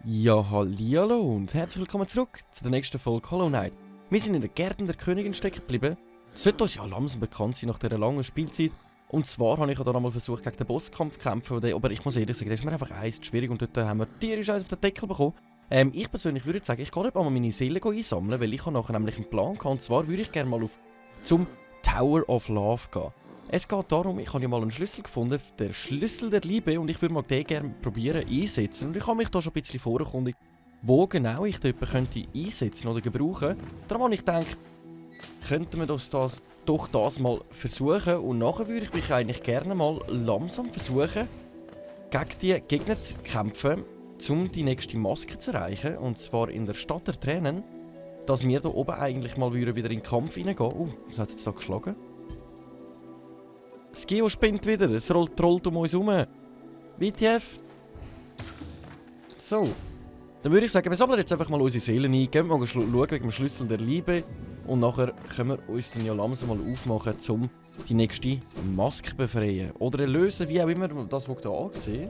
Ja, hallihallo und herzlich willkommen zurück zu der nächsten Folge Hollow Knight. Wir sind in der Gärten der Königin stecken geblieben. Sollte uns ja langsam bekannt sein nach dieser langen Spielzeit. Und zwar habe ich ja da nochmal versucht, gegen den Bosskampf zu kämpfen, aber ich muss ehrlich sagen, das ist mir einfach eins zu schwierig und dort haben wir tierisch eins auf den Deckel bekommen. Ich persönlich würde sagen, ich gehe nicht mal meine Seele einsammeln, weil ich habe nachher nämlich einen Plan gehabt. Und zwar würde ich gerne mal zum Tower of Love gehen. Es geht darum, ich habe ja mal einen Schlüssel gefunden, der Schlüssel der Liebe, und ich würde mal den gerne probieren einsetzen. Und ich habe mich da schon ein bisschen vorgekundigt, wo genau ich den könnte einsetzen oder gebrauchen. Darum habe ich gedacht, könnten wir das mal versuchen. Und nachher würde ich mich eigentlich gerne mal langsam versuchen, gegen die Gegner zu kämpfen, um die nächste Maske zu erreichen. Und zwar in der Stadt der Tränen, dass wir da oben eigentlich mal wieder in den Kampf reingehen. Was hat es jetzt da geschlagen? Das Geo spinnt wieder, es trollt um uns herum. WTF? So. Dann würde ich sagen, wir sammeln jetzt einfach mal unsere Seelen ein, gehen mal schauen wegen dem Schlüssel der Liebe. Und nachher können wir uns dann ja langsam mal aufmachen, um die nächste Maske zu befreien. Oder erlösen, wie auch immer das, was hier angesehen.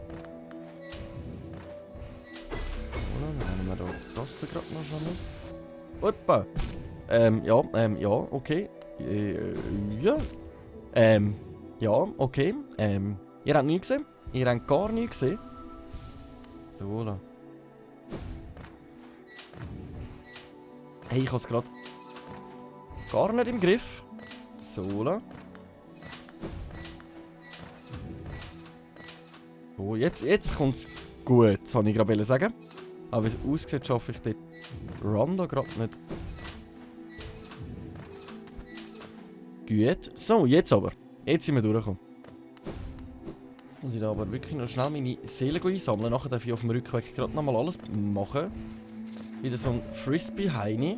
Dann haben wir da das da gerade noch schon mal. Ja, okay. Ja. Ja, okay. Ihr habt nichts gesehen? Ihr habt gar nichts gesehen? So, da. Hey, ich habe es gerade gar nicht im Griff. So, da. So, jetzt kommt es gut, das wollte ich gerade sagen. Aber wie es aussieht, schaffe ich den Run da gerade nicht. Gut. So, jetzt aber. Jetzt sind wir durchgekommen. Muss ich da aber wirklich noch schnell meine Seele einsammeln. Nachher darf ich auf dem Rückweg gerade nochmal alles machen. Wieder so ein Frisbee-Heini.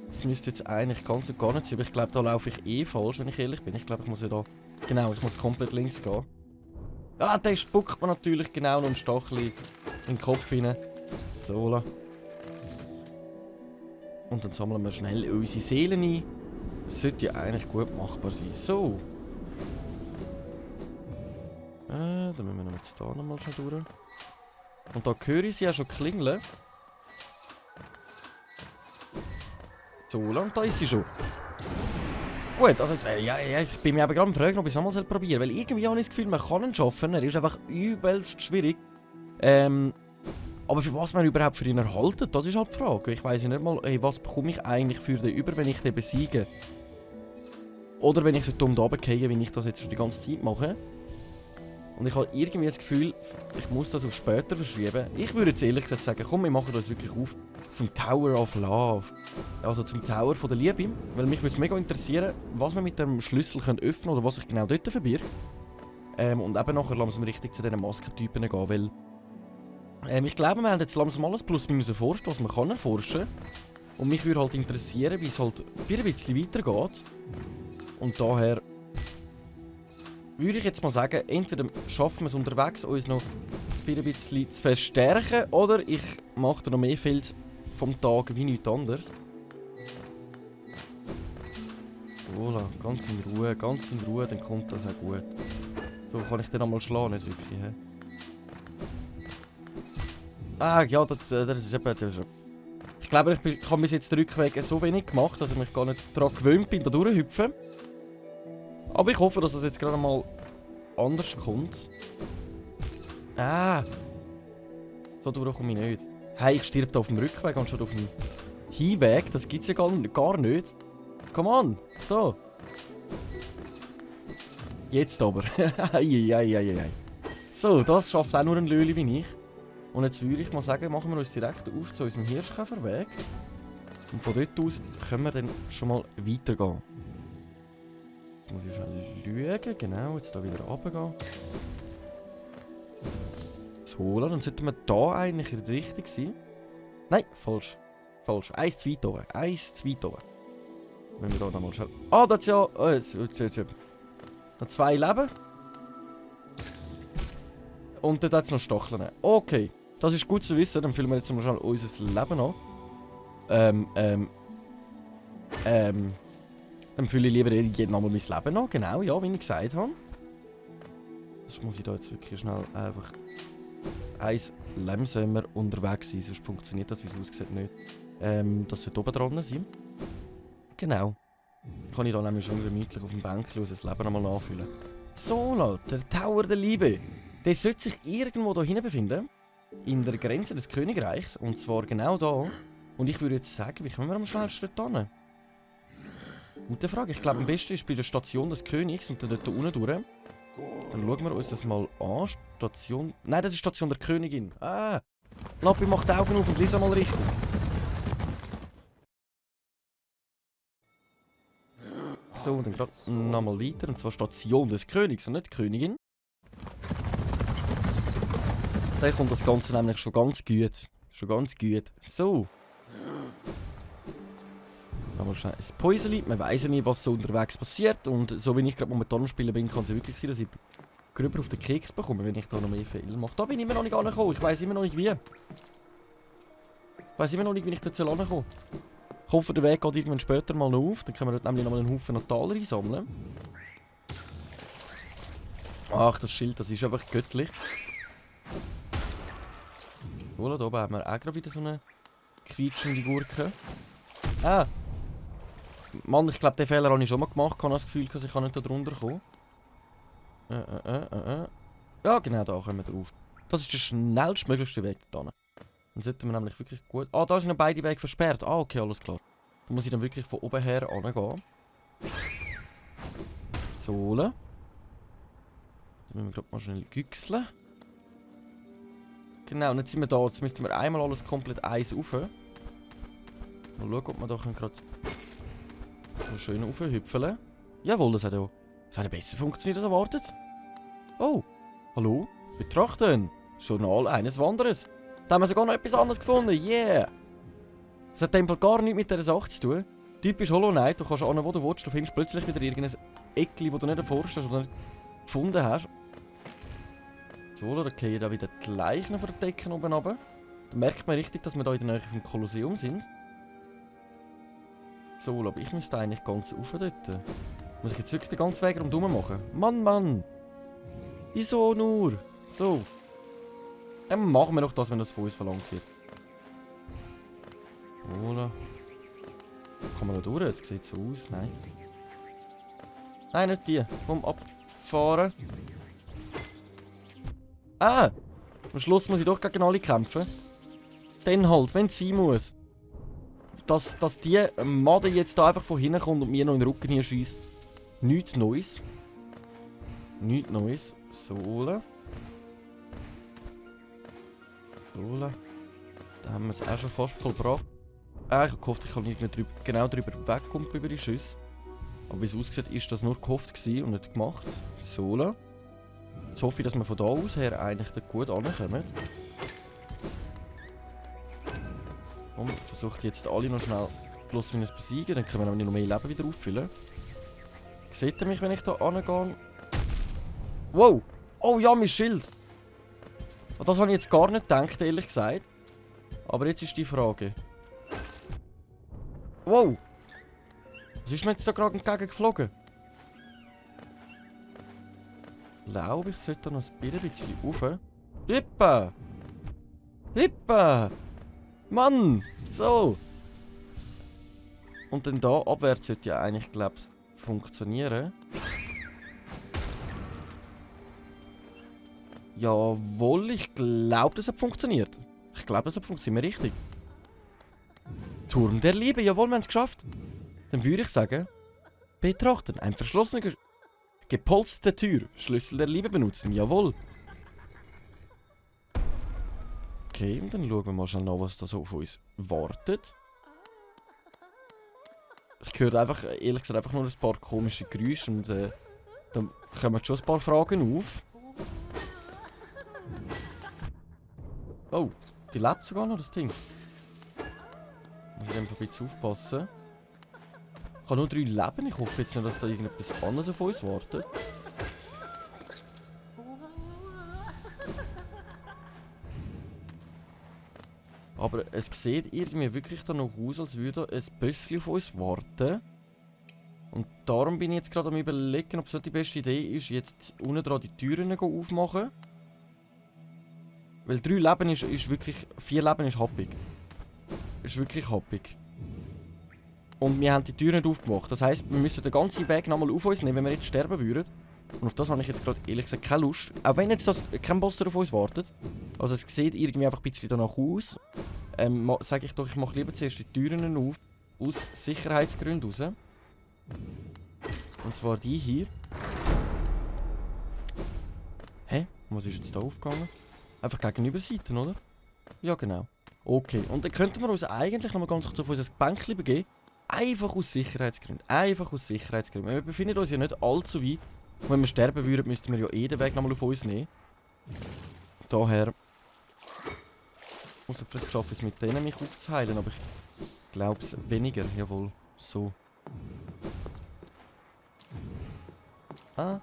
Das müsste jetzt eigentlich ganz und gar nicht sein. Aber ich glaube, da laufe ich eh falsch, wenn ich ehrlich bin. Ich glaube, ich muss ja da... Genau, ich muss komplett links gehen. Ah, der spuckt man natürlich genau noch einen Stachel in den Kopf rein. So. Und dann sammeln wir schnell unsere Seelen ein. Das sollte ja eigentlich gut machbar sein. So. Dann müssen wir jetzt hier nochmal schon durch. Und da höre ich sie ja schon klingeln. So lang, da ist sie schon. Gut, also ich bin mir aber gerade am Fragen, ob ich es nochmal probieren soll. Weil irgendwie habe ich das Gefühl, man kann ihn schaffen. Er ist einfach übelst schwierig. Aber für was man überhaupt für ihn erhalten, das ist halt die Frage. Ich weiss ja nicht mal, hey, was bekomme ich eigentlich für den über, wenn ich den besiege. Oder wenn ich so dumm da runtergehe, wie ich das jetzt schon die ganze Zeit mache. Und ich habe irgendwie das Gefühl, ich muss das auf später verschieben. Ich würde jetzt ehrlich gesagt sagen, komm, wir machen uns wirklich auf zum Tower of Love. Also zum Tower von der Liebe. Weil mich würde es mega interessieren, was wir mit dem Schlüssel öffnen können oder was sich genau dort verbirgt. Und eben nachher lassen wir richtig zu diesen Maskentypen gehen, weil... ich glaube, wir haben jetzt langsam alles plus minus erforscht, was man kann erforschen. Und mich würde halt interessieren, wie es halt ein bisschen weitergeht. Und daher... würde ich jetzt mal sagen, entweder schaffen wir es unterwegs, uns noch ein bisschen zu verstärken, oder ich mache da noch mehr Filz vom Tag wie nichts anderes. Voilà, ganz in Ruhe, dann kommt das auch gut. So, kann ich den einmal schlagen, nicht wirklich, hä? Ah, ja, das ist eben... Ich glaube, ich habe bis jetzt den Rückweg so wenig gemacht, dass ich mich gar nicht daran gewöhnt bin, da durchzuhüpfen. Aber ich hoffe, dass es jetzt gerade mal anders kommt. Ah! So komme ich nicht. Hey, ich sterbe da auf dem Rückweg anstatt auf dem Hinweg. Das gibt's ja gar nicht. Come on! So! Jetzt aber. So, das schafft auch nur ein Löli wie ich. Und jetzt würde ich mal sagen, machen wir uns direkt auf zu unserem Hirschkäferweg. Und von dort aus können wir dann schon mal weitergehen. Jetzt muss ich schon schauen, genau, jetzt hier wieder runtergehen. So, dann sollten wir da eigentlich richtig sein. Nein, falsch. Eins zu weit oben. Wenn wir da nochmal schauen. Ah, das ist ja... noch 2 Leben. Und dort hat es noch Stacheln. Okay, das ist gut zu wissen. Dann füllen wir jetzt mal schnell unser Leben an. Dann fülle ich lieber jeden Mal mein Leben noch. Genau, ja, wie ich gesagt habe. Das muss ich da jetzt wirklich schnell einfach... Eins langsamer unterwegs sein, sonst funktioniert das, wie es aussieht, nicht. Das sollte oben dran sein. Genau. Kann ich da nämlich schon gemütlich auf dem Bänkchen das Leben einmal nachfüllen. So, Leute, der Tower der Liebe. Der sollte sich irgendwo da hinten befinden. In der Grenze des Königreichs. Und zwar genau da. Und ich würde jetzt sagen, wie kommen wir am schnellsten dort hin? Gute Frage. Ich glaube, am besten ist bei der Station des Königs und dann dort unten durch. Dann schauen wir uns das mal an. Station... Nein, das ist Station der Königin. Ah! Lappi macht die Augen auf und lies mal richtig. So, und dann gerade nochmal weiter. Und zwar Station des Königs und nicht die Königin. Da kommt das Ganze nämlich schon ganz gut. Schon ganz gut. So. Mal schnell ein Päuseli. Man weiss ja nicht, was so unterwegs passiert. Und so wie ich gerade momentan am Spielen bin, kann es ja wirklich sein, dass ich gröber auf den Keks bekomme, wenn ich da noch mehr Fehler mache. Da bin ich immer noch nicht angekommen. Ich weiss immer noch nicht wie. Ich weiss immer noch nicht, wie ich dazu ankomme. Ich hoffe, der Weg geht irgendwann später mal noch auf. Dann können wir dort nämlich noch mal einen Haufen Taler einsammeln. Ach, das Schild, das ist einfach göttlich. Voilà, da oben haben wir auch gerade wieder so eine quietschende Gurke. Ah! Mann, ich glaube, den Fehler habe ich schon mal gemacht. Ich habe das Gefühl, dass ich nicht da drunter kommen. Ja, genau, da kommen wir drauf. Das ist der schnellstmöglichste Weg dorthin. Dann sollten wir nämlich wirklich gut... Ah, da sind beide Wege versperrt. Ah, okay, alles klar. Da muss ich dann wirklich von oben her angehen. So. Dann müssen wir gerade mal schnell güchseln. Genau, und jetzt sind wir da. Jetzt müssten wir einmal alles komplett eins rauf. Mal schauen, ob wir da gerade so schön raufhüpfeln. Jawohl, das hat ja besser funktioniert als erwartet. Oh, hallo? Betrachten. Journal eines Wanderers. Da haben wir sogar noch etwas anderes gefunden. Yeah! Das hat dem gar nichts mit dieser Sache zu tun. Typisch Hollow Knight. Du kannst an, wo du willst. Du findest plötzlich wieder irgendein Eckli, das du nicht erforscht hast oder nicht gefunden hast. So, da gehen da wieder die Leichen von der Decke oben runter. Da merkt man richtig, dass wir da in der Nähe vom Kolosseum sind. So, aber ich müsste eigentlich ganz rauf dort. Muss ich jetzt wirklich den ganzen Weg rundherum machen? Mann, Mann! Wieso nur? So. Dann machen wir doch das, wenn das von uns verlangt wird. Voilà. Kann man da durch? Es sieht so aus. Nein. Nein, nicht die. Komm, abfahren. Ah! Am Schluss muss ich doch gegen alle kämpfen. Dann halt, wenn es sein muss. Dass die Made jetzt da einfach von hinten kommt und mir noch in den Rücken hier schießt. Nichts Neues. Nichts Neues. So. So. Da haben wir es auch schon fast vollbracht. Ah, ich habe gehofft, ich kann nicht genau drüber wegkommen über die Schüsse. Aber wie es aussieht, ist das nur gehofft gewesen und nicht gemacht. So. Jetzt hoffe ich, dass wir von da aus her eigentlich gut ankommen. Und versucht jetzt alle noch schnell plus minus besiegen, dann können wir nämlich noch mehr Leben wieder auffüllen. Seht ihr mich, wenn ich da angehe? Wow! Oh ja, mein Schild! Das habe ich jetzt gar nicht gedacht, ehrlich gesagt. Aber jetzt ist die Frage. Wow! Was ist mir jetzt da gerade entgegengeflogen? Ich glaube, ich sollte da noch ein bisschen rauf. Hüppa! Hüppa! Mann! So! Und dann da abwärts sollte ja eigentlich, glaube ich, funktionieren. Jawohl, ich glaube, das hat funktioniert. Ich glaube, das hat funktioniert. Sind wir richtig? Turm der Liebe, jawohl, wir haben es geschafft. Dann würde ich sagen, betrachten, ein verschlossener, gepolsterte Tür, Schlüssel der Liebe benutzen, jawohl. Okay, und dann schauen wir mal schnell nach, was da so auf uns wartet. Ich höre einfach, ehrlich gesagt, einfach nur ein paar komische Geräusche und dann kommen schon ein paar Fragen auf. Oh, die lebt sogar noch, das Ding. Muss ich einfach ein bisschen aufpassen. Ich habe nur 3 Leben, ich hoffe jetzt nicht, dass da irgendetwas anderes auf uns wartet. Aber es sieht irgendwie wirklich dann noch aus, als würde ein Bösschen auf uns warten. Und darum bin ich jetzt gerade am Überlegen, ob es nicht die beste Idee ist, jetzt unten dran die Türen aufmachen. Weil 3 Leben ist wirklich... 4 Leben ist happig. Ist wirklich happig. Und wir haben die Türen nicht aufgemacht. Das heisst, wir müssen den ganzen Weg nochmal auf uns nehmen, wenn wir jetzt sterben würden. Und auf das habe ich jetzt gerade ehrlich gesagt keine Lust. Auch wenn jetzt kein Boss auf uns wartet. Also es sieht irgendwie einfach ein bisschen danach aus. Sage ich doch, ich mache lieber zuerst die Türen auf. Aus Sicherheitsgründen raus. Und zwar die hier. Hä? Was ist jetzt da aufgegangen? Einfach gegenüberseiten, oder? Ja, genau. Okay, und dann könnten wir uns eigentlich noch mal ganz kurz auf unser Bänkchen begeben. Einfach aus Sicherheitsgründen. Einfach aus Sicherheitsgründen. Wir befinden uns ja nicht allzu weit. Und wenn wir sterben würden, müssten wir ja eh den Weg nochmal auf uns nehmen. Daher... Also vielleicht schaffe ich es mit denen, mich aufzuheilen, aber ich glaube es weniger. Jawohl, so. Aber...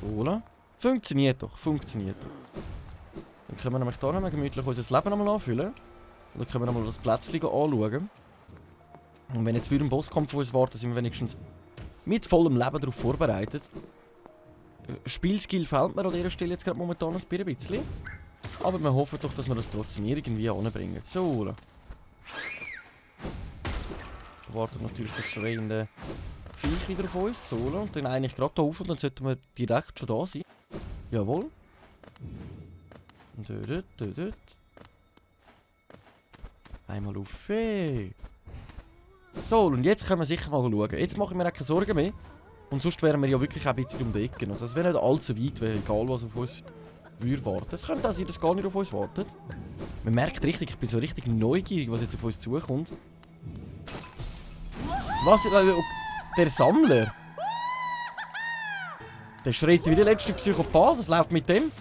So, oder? Funktioniert doch, funktioniert doch. Dann können wir nämlich hier nochmal gemütlich unser Leben nochmal anfüllen. Und dann können wir nochmal das Plätzchen anschauen. Und wenn jetzt wieder ein Bosskampf auf uns wartet, sind wir wenigstens mit vollem Leben darauf vorbereitet. Spielskill fehlt mir an dieser Stelle jetzt gerade momentan ein bisschen. Aber wir hoffen doch, dass wir das trotzdem irgendwie anbringen. So. Da wartet natürlich der schreiende Viech wieder auf uns. So. Und dann eigentlich gerade hier auf und dann sollten wir direkt schon da sein. Jawohl. Dort. Einmal auf. Hey. So, und jetzt können wir sicher mal schauen. Jetzt mache ich mir auch keine Sorgen mehr. Und sonst wären wir ja wirklich auch ein bisschen um die Ecke. Also es wäre nicht allzu weit, egal was auf uns würde warten. Es könnte auch sein, dass gar nicht auf uns wartet. Man merkt richtig, ich bin so richtig neugierig, was jetzt auf uns zukommt. Was? Der Sammler? Der schreit wie der letzte Psychopath. Was läuft mit dem?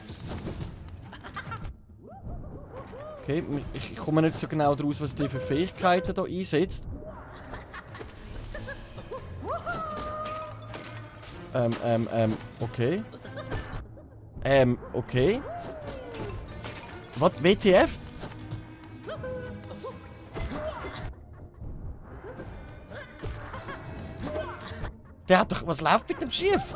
Okay, ich komme nicht so genau daraus, was der für Fähigkeiten hier einsetzt. Okay. Okay. Was? WTF? Der hat doch... Was läuft mit dem Schiff?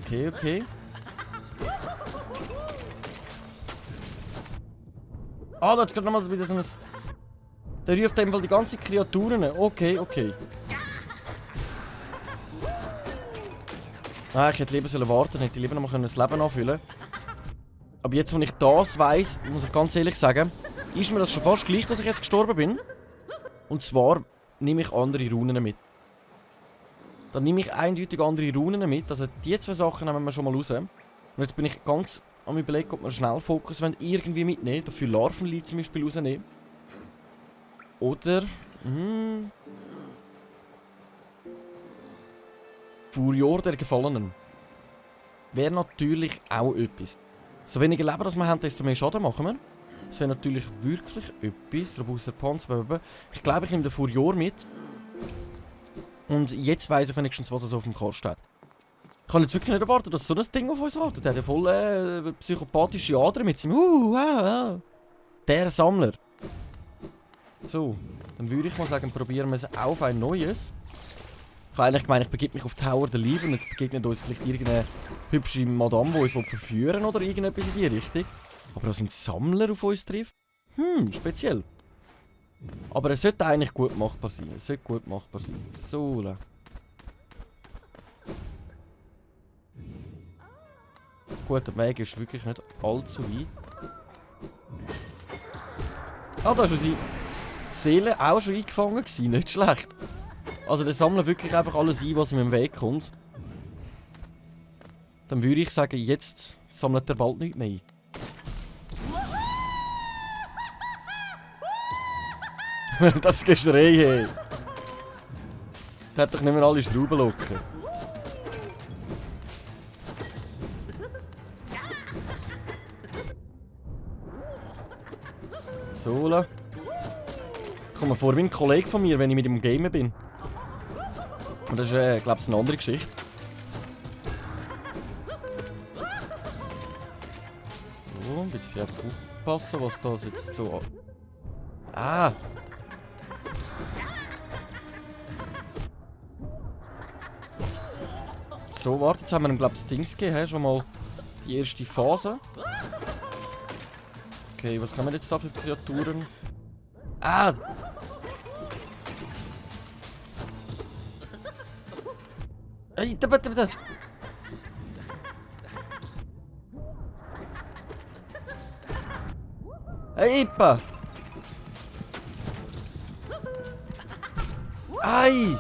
Okay. Ah, da hat es gerade nochmal wieder so ein... Der ruft einfach die ganzen Kreaturen. Okay. Ah, ich hätte lieber warten sollen, hätte lieber noch mal das Leben anfüllen. Aber jetzt, wo ich das weiss, muss ich ganz ehrlich sagen, ist mir das schon fast gleich, dass ich jetzt gestorben bin. Und zwar nehme ich andere Runen mit. Dann nehme ich eindeutig andere Runen mit. Also die 2 Sachen nehmen wir schon mal raus. Und jetzt bin ich ganz am Überlegen, ob wir Schnellfokus irgendwie mitnehmen. Dafür Larvenlied zum Beispiel rausnehmen. Oder... Furior der Gefallenen. Wäre natürlich auch etwas. So weniger Leben als wir haben, desto mehr Schaden machen wir. Das wäre natürlich wirklich etwas. Robuster Panzer. Ich glaube, ich nehme den Furior mit. Und jetzt weiss ich wenigstens, was es auf dem Kasten steht. Ich kann jetzt wirklich nicht erwarten, dass so ein Ding auf uns wartet. Der hat ja voll psychopathische Adern mit seinem Der Sammler. So, dann würde ich mal sagen, probieren wir es auf ein neues. Ich habe eigentlich gemeint, ich begebe mich auf Tower der Liebe und jetzt begegnet uns vielleicht irgendeine hübsche Madame, die uns verführen oder irgendetwas in die Richtung. Aber dass ein Sammler auf uns trifft? Speziell. Aber es sollte eigentlich gut machbar sein. So. Gut, der Weg ist wirklich nicht allzu weit. Ah, da ist unsere Seele auch schon eingefangen gewesen. Nicht schlecht. Also der sammelt wirklich einfach alles ein, was ihm im Weg kommt. Dann würde ich sagen, jetzt sammelt er bald nichts mehr ein. Das Geschrei, hey. Der hat doch nicht mehr alle Schrauben locker. So, ich komme mir vor wie ein Kollege von mir, wenn ich mit ihm Gamen bin. Und das ist, glaube ich, eine andere Geschichte. ein bisschen aufpassen, was das jetzt so... Ah! So, warte, jetzt haben wir ihm, glaube ich, das Dings gegeben. Schon mal die erste Phase. Okay, was haben wir jetzt da für Kreaturen? Ah! Ey, das. Ey, Ipa! Ei!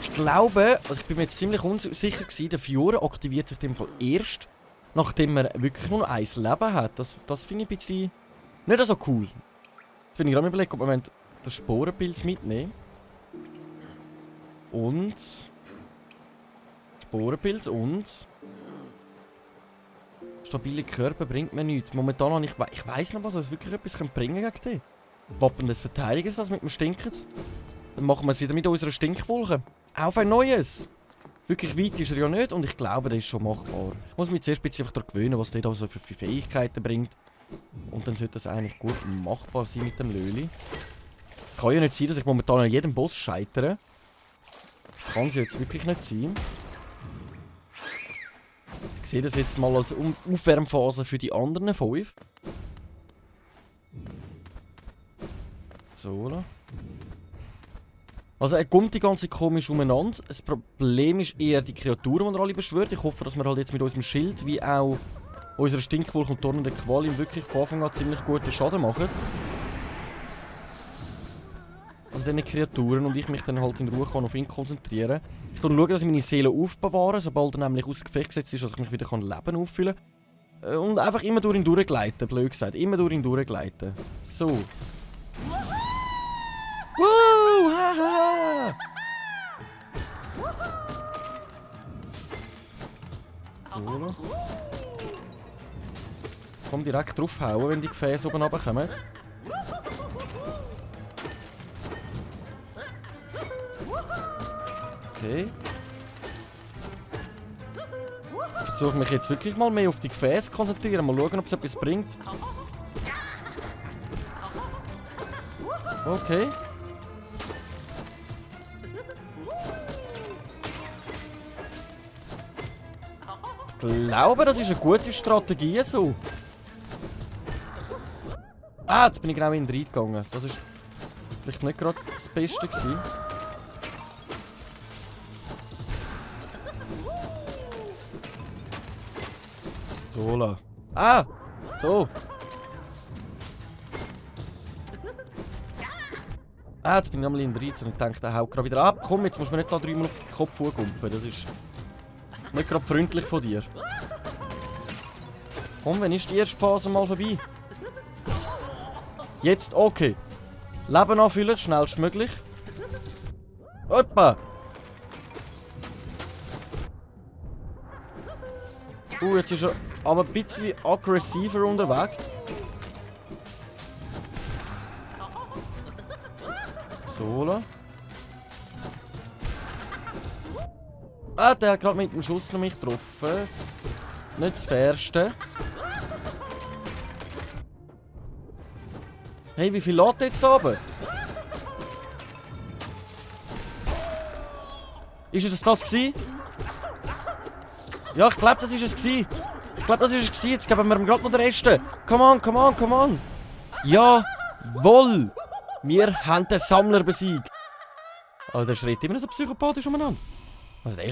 Ich glaube, also ich bin mir jetzt ziemlich unsicher gewesen, der Fiora aktiviert sich in dem Fall erst, nachdem er wirklich nur ein Leben hat. Das finde ich ein bisschen nicht so cool. Finde ich gerade mal überlegen, ob wir das Sporenpilz mitnehmen. Und... Sporenpilz und... Stabile Körper bringt mir nichts. Momentan habe ich weiss noch was, es wirklich etwas bringen gegen den. Wappen des Verteidigers, das mit dem Stinken. Dann machen wir es wieder mit unserer Stinkwolke. Auf ein neues! Wirklich weit ist er ja nicht und ich glaube, das ist schon machbar. Ich muss mich zuerst ein bisschen daran gewöhnen, was der da so für Fähigkeiten bringt. Und dann sollte das eigentlich gut machbar sein mit dem Löli. Es kann ja nicht sein, dass ich momentan an jedem Boss scheitere. Das kann es jetzt wirklich nicht sein. Ich sehe das jetzt mal als Aufwärmphase für die anderen 5. So, oder? Also er kommt die ganze komisch umeinander. Das Problem ist eher die Kreaturen, die er alle beschwört. Ich hoffe, dass wir halt jetzt mit unserem Schild wie auch unserer Stinkwolke und Tornende Qual wirklich von Anfang an ziemlich guten Schaden machen. Also diese Kreaturen und ich mich dann halt in Ruhe kann auf ihn konzentrieren. Ich schaue, dass ich meine Seele aufbewahre, sobald er nämlich aus Gefecht gesetzt ist, dass ich mich wieder Leben auffüllen kann. Und einfach immer durch ihn durchgleiten, blöd gesagt. Immer durch ihn durchgleiten. So. Woo! Haha! So. Komm direkt draufhauen, wenn die Gefäße oben runterkommen. Okay. Ich versuche mich jetzt wirklich mal mehr auf die Gefäße zu konzentrieren. Mal schauen, ob es etwas bringt. Okay. Ich glaube, das ist eine gute Strategie so. Ah, jetzt bin ich genau in den reingegangen. Das ist vielleicht nicht gerade das Beste gewesen. So. Ah! So. Ah, jetzt bin ich nochmal in den Reiz und denke, der haut gerade wieder ab. Komm, jetzt muss man nicht da dreimal auf den Kopf hochkumpeln. Das ist nicht gerade freundlich von dir. Komm, wann ist die erste Phase mal vorbei? Jetzt, okay. Leben anfüllen, schnellstmöglich. Hoppa! Jetzt ist er aber ein bisschen aggressiver unterwegs. So. Ah, der hat gerade mit dem Schuss noch mich getroffen. Nicht das Fairste. Hey, wie viel lädt jetzt da oben? Ist es das gewesen? Ja, ich glaube, das ist es gewesen. Ich glaube, das ist es gewesen. Jetzt geben wir ihm gerade noch den Rest. Come on, come on, come on. Jawohl! Wir haben den Sammler besiegt. Also der schreit immer so psychopathisch umeinander. Also er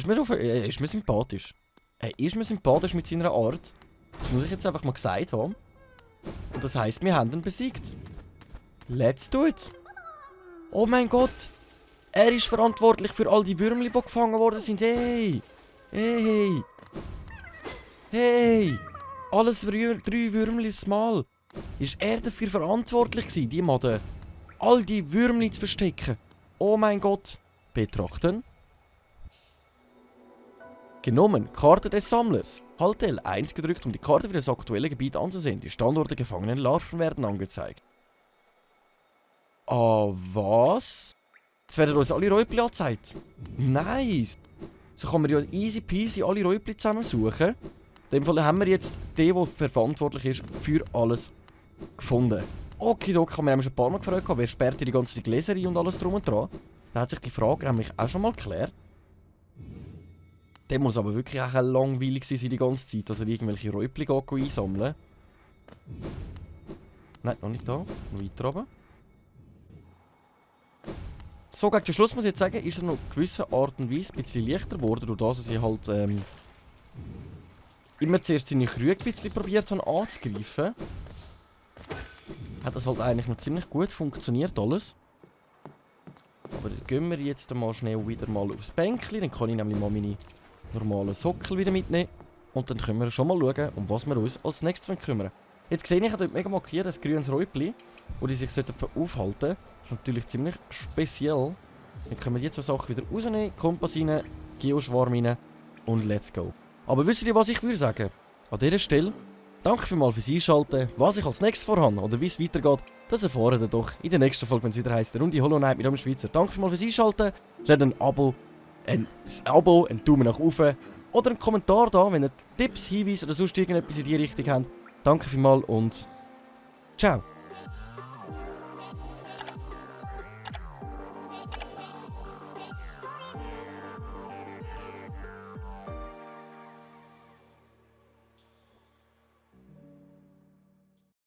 ist mir sympathisch. Er ist mir sympathisch mit seiner Art. Das muss ich jetzt einfach mal gesagt haben. Und das heisst, wir haben ihn besiegt. Let's do it. Oh mein Gott. Er ist verantwortlich für all die Würmli, die gefangen worden sind. Hey. Hey. Hey. Alles 3 Würmli mal. Ist er dafür verantwortlich gewesen, die Made? All die Würmli zu verstecken. Oh mein Gott. Betrachten. Genommen. Karte des Sammlers. Halte L1 gedrückt, um die Karte für das aktuelle Gebiet anzusehen. Die Standorte gefangenen Larven werden angezeigt. Ah, was? Jetzt werden uns alle Räupli angezeigt. Nice. So kann man ja easy peasy alle Räupli zusammensuchen. In dem Fall haben wir jetzt den, der verantwortlich ist für alles, gefunden. Okidoki, wir haben schon ein paar Mal gefragt, wer sperrt hier die ganze Gläser und alles drum und dran. Da hat sich die Frage nämlich auch schon mal geklärt. Der muss aber wirklich auch langweilig sein die ganze Zeit, dass er irgendwelche Räupli einsammeln. Nein, noch nicht da. Noch weiter runter. So, gegen den Schluss muss ich jetzt sagen, ist er noch in gewisser Art und Weise ein bisschen leichter geworden, durch das er halt immer zuerst seine Krüge ein bisschen probiert haben anzugreifen. Hat das halt eigentlich noch ziemlich gut funktioniert alles. Aber dann gehen wir jetzt mal schnell wieder mal aufs Bänkchen, dann kann ich nämlich mal meine normalen Sockel wieder mitnehmen. Und dann können wir schon mal schauen, um was wir uns als nächstes kümmern. Jetzt sehe ich, ich habe dort mega markiert, das grünes Räupli, wo die sich aufhalten sollten. Das ist natürlich ziemlich speziell. Dann können wir jetzt so Sachen wieder rausnehmen, Kompass rein, Geoschwarm rein und let's go. Aber wisst ihr, was ich würde sagen? An dieser Stelle, danke vielmals fürs Einschalten. Was ich als nächstes vorhabe oder wie es weitergeht, das erfahren ihr doch in der nächsten Folge, wenn es wieder heisst, der Runde Hollow Knight mit einem Schweizer. Danke vielmals fürs Einschalten. Lasst ein Abo, ein Daumen nach oben oder einen Kommentar da, wenn ihr Tipps, Hinweise oder sonst irgendetwas in die Richtung habt. Danke vielmals und ciao.